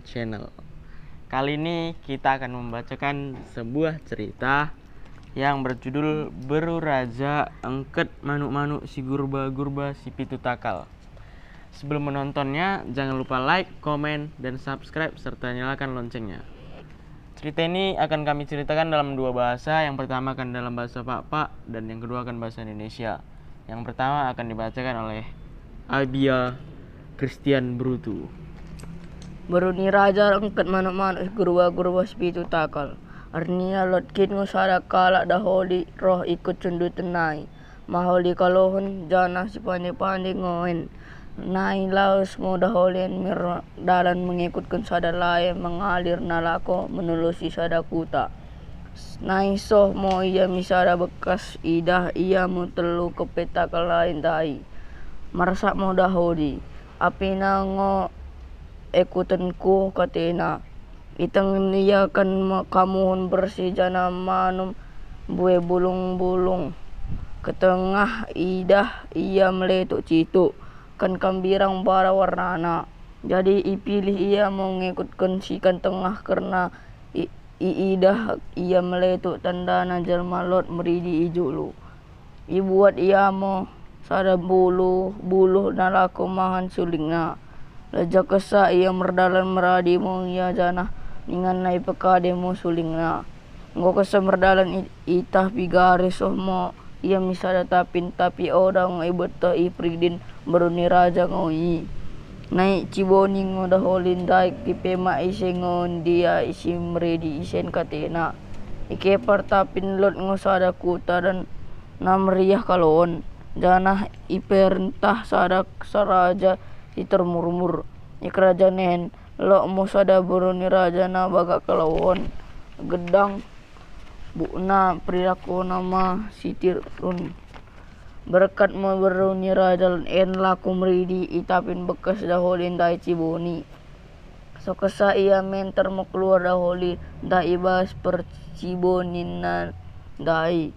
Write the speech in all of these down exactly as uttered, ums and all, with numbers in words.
Channel. Kali ini kita akan membacakan sebuah cerita yang berjudul Beru Raja Engket Manuk-manuk Sigurba-gurba Sipitu Takal. Sebelum menontonnya, jangan lupa like, komen, dan subscribe, serta nyalakan loncengnya. Cerita ini akan kami ceritakan dalam dua bahasa. Yang pertama akan dalam bahasa Pakpak, dan yang kedua akan bahasa Indonesia. Yang pertama akan dibacakan oleh Abia Christian Brutu. Beru ni Raja Engket Manuk-manuk Sigurba-gurba Sipitu Takal. Ernia lot kin ngo sada kalak daholi roh ikut sunduten nai. Maholi kalohon janah sipande-pande ngo en. Nai laus ngo daholi en merdalan mengekutken sada lae mengalir nalako menelusi sada kuta. Nai soh mo ia mi sada bekkas idah ia mo tellu keppe takal lae ndai. Mersak mo daholi. Apina ngo ekutenku, katena. Itengen ia kan ma-, kamuhun bersih janah manum mbue bulung-bulung. Ketengah idah ia meletuk cituk, kan kambirang bara warnana. Jadi ipilih ia mo ngekutken si kan tengah kerna i-, iidah ia meletuk tandana jelma lot meridi i julu. Ibuat ia mo sada buluh, buluh nalako mahan sulingna. Lajak kessa ia merdalan meradi mo ia janah ninganna ipekade mo sulingna. Enggo kessa merdalan i-, itah pigari soh mo ia mi sada tapin, tapi oda ngo ibettoh i peridin beru ni raja ngo i. Nai ciboni ngo daholi ndai, kipe ma ise ngo ndia isi meridi isen, katena. Ikepar tapin lot ngo sada kuta dan na meriah kalohon, janah iperentah sada raja si termurmur. I kerajaen en lot mo sada beru ni raja na bagak kalohon, gedang bukna, perilakuna ma si tirun. Berkat mo beru ni raja en lako meridi i tapin bekkas daholi ndai ciboni. So kessa ia menter mo keluar daholi ndai i bas perciboninna ndai.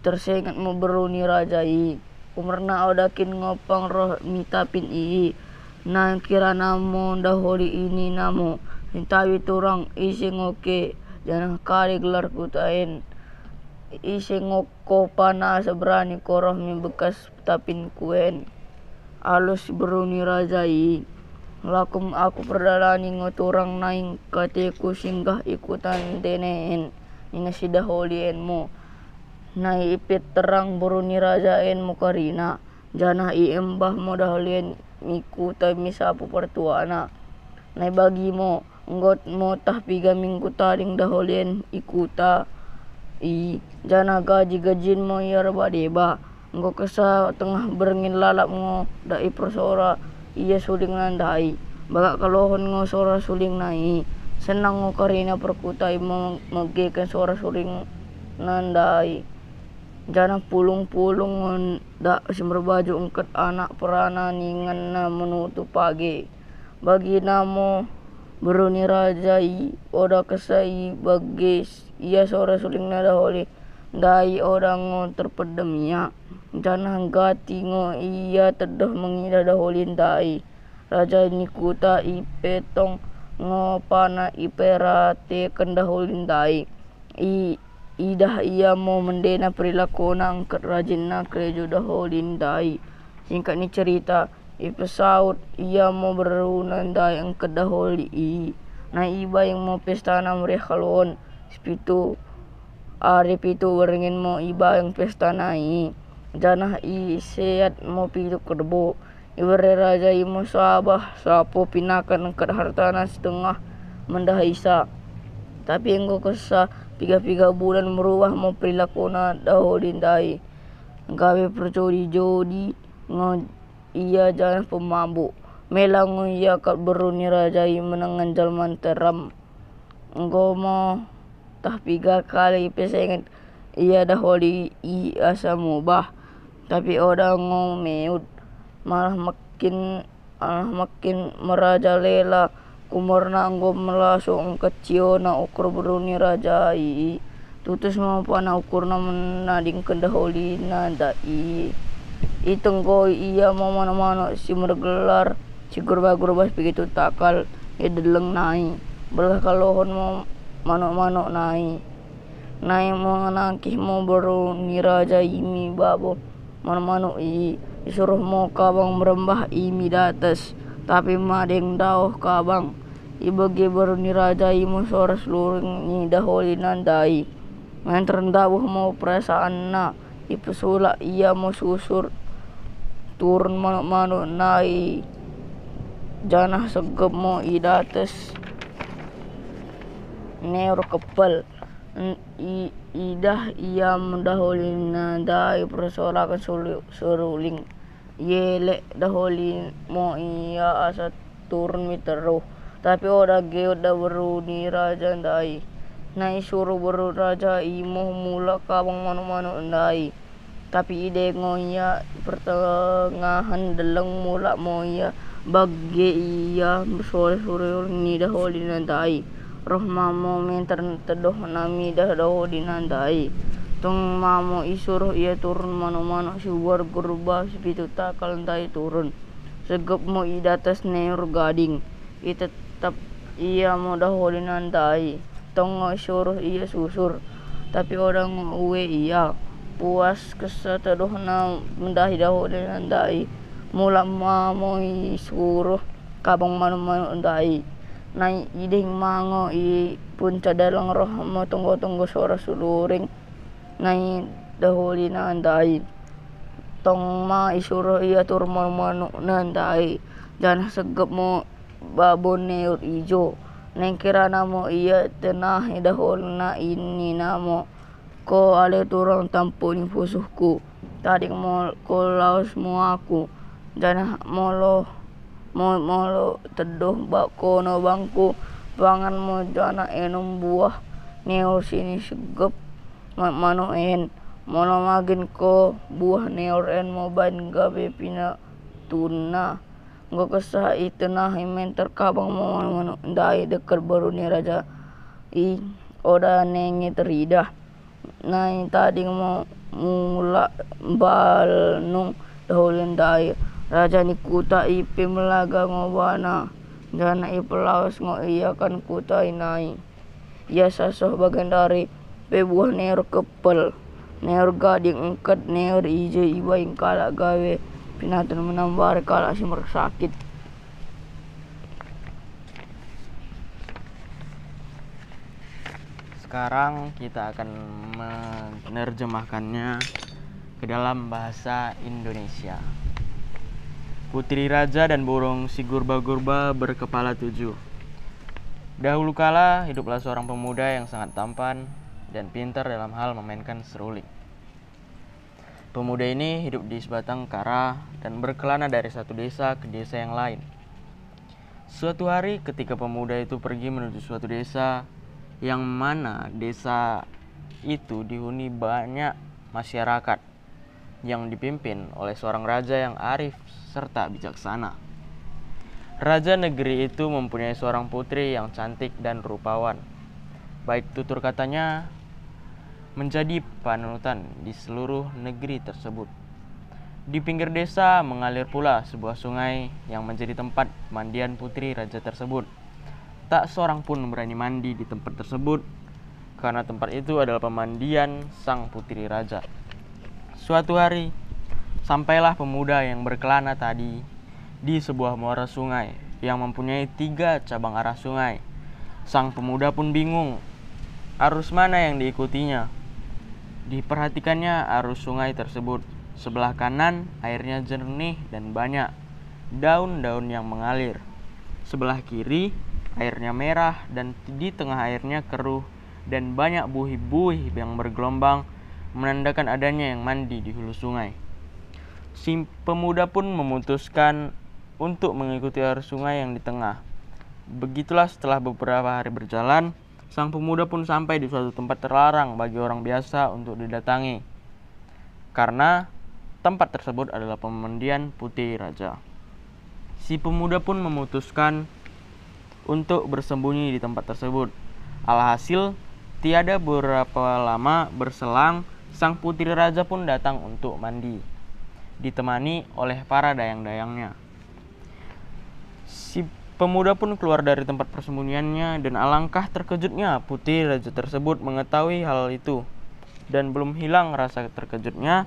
Tersenget mo beru ni raja i. Kumerna oda kin ngo pang roh mi tapin i. Nai kirana mo daholi i nina mo, "Sintawi turang, ise ngo ke, janah kade gelar kuta en? Ise ngo ko pana seberani ko roh mi bekkas tapinku en?" Alus beru ni raja i. "Lako mo aku perdalani ngo turang nai kateku singgah i kuta ndene en," nina si daholi en mo. Nai ipit terang beru ni raja en mo karina, janah iembah mo daholi en mi kuta mi sapu pertuana. Nai bagi mo, enggo mo tah piga minggu tading daholi en i kuta i, janah gaji-gajin mo ia rebah deba. Enggo kessa tengah berngin lalap ngo dak ipersora ia sulingna ndai. Bagak kalohon ngo sora sulingna i. Senang ngo karina perkuta i me-, megeken sora sulingna ndai. Janah pulung-pulung ngo dak si merbaju engket anak perana ninganna menutu page. Bagina mo beru ni raja i, oda kessa ibage ia sora sulingna daholi ndai, oda ngo terpedem ia. Janah nggati ngo ia teddoh mengidah daholi ndai. Raja ni kuta i pe tong ngo pana iperateken daholi ndai. I, idah ia mo mendena perilakuna engket rajinna kerejo daholi ndai. Singkat ni cerita, ipesaut ia mo beruna ndai engket daholi i. Nai ibayang mo pestana meriah kalohon. Sipitu ari pitu berngin mo ibayang pestana i. Janah iseat mo pitu kerbo. Ibere raja i mo sabah sapo pinakan engket hartana si tengah mendahi sa. Tapi enggo kessa piga-piga bulan merubah mo perilakuna daholi ndai. Gabe perjodi-jodi ngo ia janah pemabuk. Mella ngo ia kat beru ni raja i menengan jelma nteram. Enggo mo tah piga kali ipesenget ia daholi i asa mubah, tapi oda ngo meut. Malah makin, malah makin merajalela, kumerna enggo melaso engket ciona ukur beru ni raja i. Tutus mo pana ukurna menadingken daholina ndai. Itenggoi ia mo manuk-manuk si mergelar Sigurba-gurba Sipitu Takal, i delleng nai, belah kalohon mo manuk-manuk nai. Nai menangkih mo beru ni raja i mi babo manuk-manuk i, isuruh mo kabang merembah i mi dates, tapi madeng daoh kabang. Ibege beru ni raja i mo soras luring ni daholina ndai. Menter ndabuh mo perasaanna, ipesulak ia mo susur turun manuk-manuk ndai, janah segep mo i dates neur keppel. N-, i-, idah ia mo daholina ndai persoraken sulu-, seruling. Ielek daholi mo ia asa turun mi terruh. Tapi oda geut da beru ni raja ndai. Nai isuruh beru raja i mo mulak kabang manuk-manuk ndai. Tapi ideng ngo ia pertengahen delleng, mulak mo ia, bage ia bersoleh-soleh ni daholina ndai. Roh ma mo menter teddohna mi daholina ndai. Tong ma mo isuruh ia turun manuk-manuk sibuar gerba sipitu takal ndai turun. Segep mo i dates neur gading. Itetap ia mo daholina ndai. Tong ngo isuruh ia susur. Tapi oda ngo ue ia. Puas kessa teddohna mendahi daholina ndai, mulak ma mo isuruh kabang manuk-manuk ndai. Nai ideng ma ngo i puncak delleng roh mo tonggo-tonggo soras luring nai daholina ndai. Tong ma isuruh ia turun manuk-manukna ndai, janah segep mo babo neur ijo. Nai kirana mo ia tenahi daholina i nina mo, "Ko ale turang tampuk ni pusuhku, tading mo ko laus mo aku, janah molo, mo-, molo teddoh ba-, kono bangku, pangan mo janah enum buah neur sinisegep ma-, manuk en. Molo magin ko buah neur en mo bain gabe pinatuunna." Enggo kessa itenahi menter kabang mo manuk-manuk ndai dekket beru ni raja i, oda nenge teridah. Nai tading mo mulak mbal nung daholina ndai. Raja ni kuta i pe melaga ngo bana, janah ipelaus ngo ia kan kuta i nai. Ia sasoh bagendari pe buah neur keppel, neur gading engket, neur ijo ibaing kalak gabe pinatun menambari kalak si mersakit. Sekarang kita akan menerjemahkannya ke dalam bahasa Indonesia. Putri Raja dan Burung Si Gurba-gurba Berkepala Tujuh. Dahulu kala, hiduplah seorang pemuda yang sangat tampan dan pintar dalam hal memainkan seruling. Pemuda ini hidup di sebatang kara dan berkelana dari satu desa ke desa yang lain. Suatu hari, ketika pemuda itu pergi menuju suatu desa, yang mana desa itu dihuni banyak masyarakat yang dipimpin oleh seorang raja yang arif serta bijaksana. Raja negeri itu mempunyai seorang putri yang cantik dan rupawan. Baik tutur katanya menjadi panutan di seluruh negeri tersebut. Di pinggir desa mengalir pula sebuah sungai yang menjadi tempat pemandian putri raja tersebut. Tak seorang pun berani mandi di tempat tersebut, karena tempat itu adalah pemandian sang putri raja. Suatu hari, sampailah pemuda yang berkelana tadi di sebuah muara sungai yang mempunyai tiga cabang arah sungai. Sang pemuda pun bingung, arus mana yang diikutinya. Diperhatikannya arus sungai tersebut. Sebelah kanan airnya jernih dan banyak daun-daun yang mengalir. Sebelah kiri, airnya merah dan di tengah airnya keruh dan banyak buih-buih yang bergelombang, menandakan adanya yang mandi di hulu sungai. Si pemuda pun memutuskan untuk mengikuti arus sungai yang di tengah. Begitulah, setelah beberapa hari berjalan, sang pemuda pun sampai di suatu tempat terlarang bagi orang biasa untuk didatangi, karena tempat tersebut adalah pemandian putri raja. Si pemuda pun memutuskan untuk bersembunyi di tempat tersebut. Alhasil, tiada berapa lama berselang, sang putri raja pun datang untuk mandi, ditemani oleh para dayang-dayangnya. Si Pemuda pun keluar dari tempat persembunyiannya, dan alangkah terkejutnya putri raja tersebut mengetahui hal itu. Dan belum hilang rasa terkejutnya,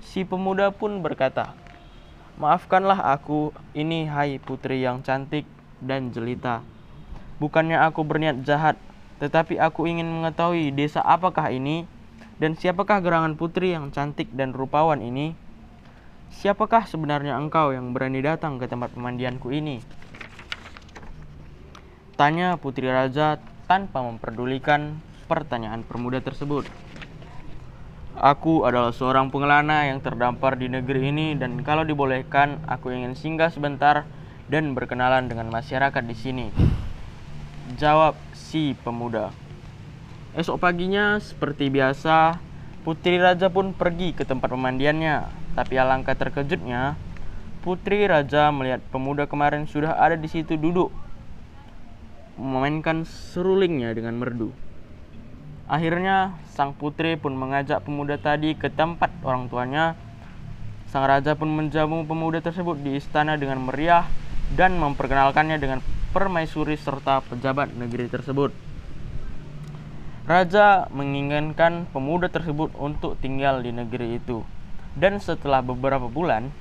si pemuda pun berkata, "Maafkanlah aku ini, hai putri yang cantik dan jelita. Bukannya aku berniat jahat, tetapi aku ingin mengetahui desa apakah ini, dan siapakah gerangan putri yang cantik dan rupawan ini? Siapakah sebenarnya engkau yang berani datang ke tempat pemandianku ini?" Tanya putri raja tanpa memperdulikan pertanyaan pemuda tersebut. "Aku adalah seorang pengelana yang terdampar di negeri ini, dan kalau dibolehkan, aku ingin singgah sebentar dan berkenalan dengan masyarakat di sini," jawab si pemuda. Esok paginya, seperti biasa, putri raja pun pergi ke tempat pemandiannya. Tapi alangkah terkejutnya, putri raja melihat pemuda kemarin sudah ada di situ duduk memainkan serulingnya dengan merdu. Akhirnya, sang putri pun mengajak pemuda tadi ke tempat orang tuanya. Sang raja pun menjamu pemuda tersebut di istana dengan meriah dan memperkenalkannya dengan permaisuri serta pejabat negeri tersebut. Raja menginginkan pemuda tersebut untuk tinggal di negeri itu. Dan setelah beberapa bulan,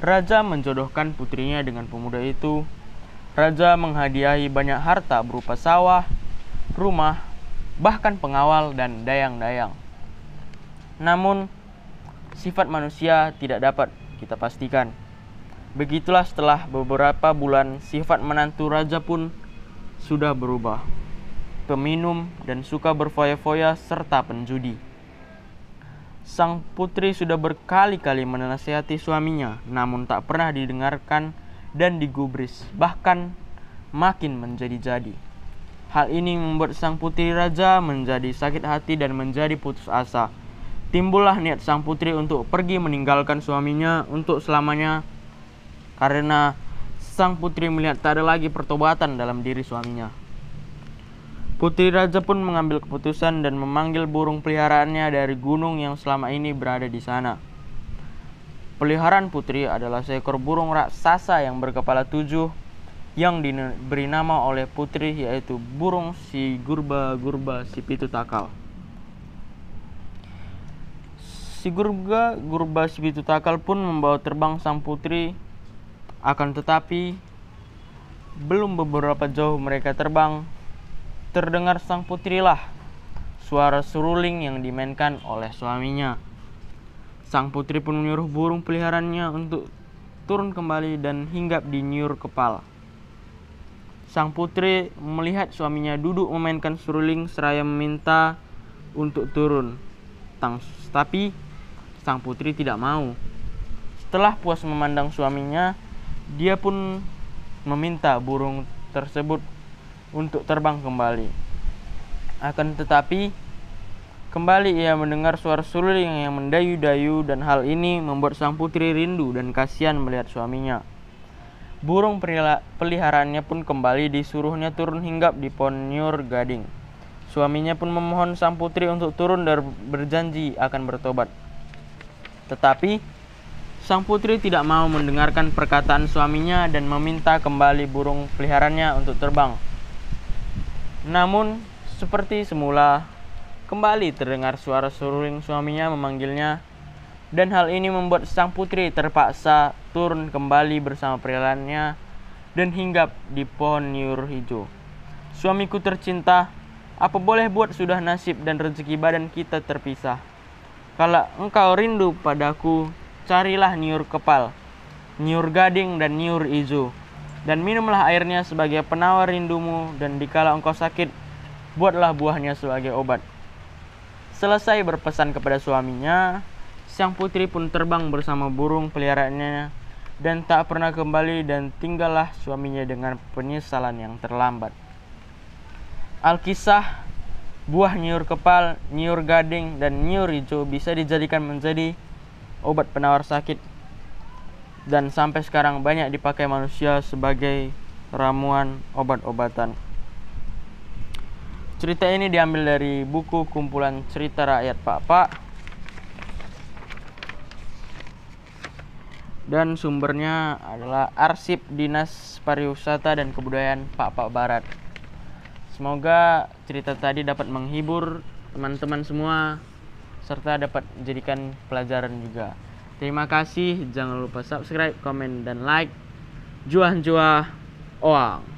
raja menjodohkan putrinya dengan pemuda itu. Raja menghadiahi banyak harta berupa sawah, rumah, bahkan pengawal dan dayang-dayang. Namun, sifat manusia tidak dapat kita pastikan. Begitulah, setelah beberapa bulan, sifat menantu raja pun sudah berubah. Peminum dan suka berfoya-foya serta penjudi. Sang putri sudah berkali-kali menasihati suaminya, namun tak pernah didengarkan dan digubris, bahkan makin menjadi-jadi. Hal ini membuat sang putri raja menjadi sakit hati dan menjadi putus asa. Timbullah niat sang putri untuk pergi meninggalkan suaminya untuk selamanya, karena sang putri melihat tak ada lagi pertobatan dalam diri suaminya. Putri raja pun mengambil keputusan dan memanggil burung peliharaannya dari gunung yang selama ini berada di sana. Peliharaan putri adalah seekor burung raksasa yang berkepala tujuh yang diberi nama oleh putri, yaitu burung si gurba-gurba si pitu takal. Si gurba-gurba si pitu takal pun membawa terbang sang putri. Akan tetapi, belum beberapa jauh mereka terbang, terdengar sang putrilah suara seruling yang dimainkan oleh suaminya. Sang putri pun menyuruh burung peliharaannya untuk turun kembali dan hinggap di nyiur kepal. Sang putri melihat suaminya duduk memainkan seruling seraya meminta untuk turun. Tang-, tapi sang putri tidak mau. Setelah puas memandang suaminya, dia pun meminta burung tersebut untuk terbang kembali. Akan tetapi, kembali ia mendengar suara seruling yang mendayu-dayu, dan hal ini membuat sang putri rindu dan kasihan melihat suaminya. Burung perila-, peliharaannya pun kembali disuruhnya turun hinggap di pohon nyiur gading. Suaminya pun memohon sang putri untuk turun dan berjanji akan bertobat. Tetapi, sang putri tidak mau mendengarkan perkataan suaminya dan meminta kembali burung peliharaannya untuk terbang. Namun, seperti semula, kembali terdengar suara seruling suaminya memanggilnya, dan hal ini membuat sang putri terpaksa turun kembali bersama peliharaannya dan hinggap di pohon nyiur ijo. "Suamiku tercinta, apa boleh buat, sudah nasib dan rezeki badan kita terpisah. Kalau engkau rindu padaku, carilah nyiur kepal, nyiur gading dan nyiur ijo, dan minumlah airnya sebagai penawar rindumu, dan dikala engkau sakit, buatlah buahnya sebagai obat." Selesai berpesan kepada suaminya, sang putri pun terbang bersama burung peliharaannya dan tak pernah kembali, dan tinggallah suaminya dengan penyesalan yang terlambat. Alkisah, buah nyiur kepal, nyiur gading, dan nyiur ijo bisa dijadikan menjadi obat penawar sakit, dan sampai sekarang banyak dipakai manusia sebagai ramuan obat-obatan. Cerita ini diambil dari buku kumpulan cerita rakyat Pakpak. Dan sumbernya adalah arsip Dinas Pariwisata dan Kebudayaan Pakpak Barat. Semoga cerita tadi dapat menghibur teman-teman semua serta dapat jadikan pelajaran juga. Terima kasih, jangan lupa subscribe, komen, dan like. Njuah-njuah oang.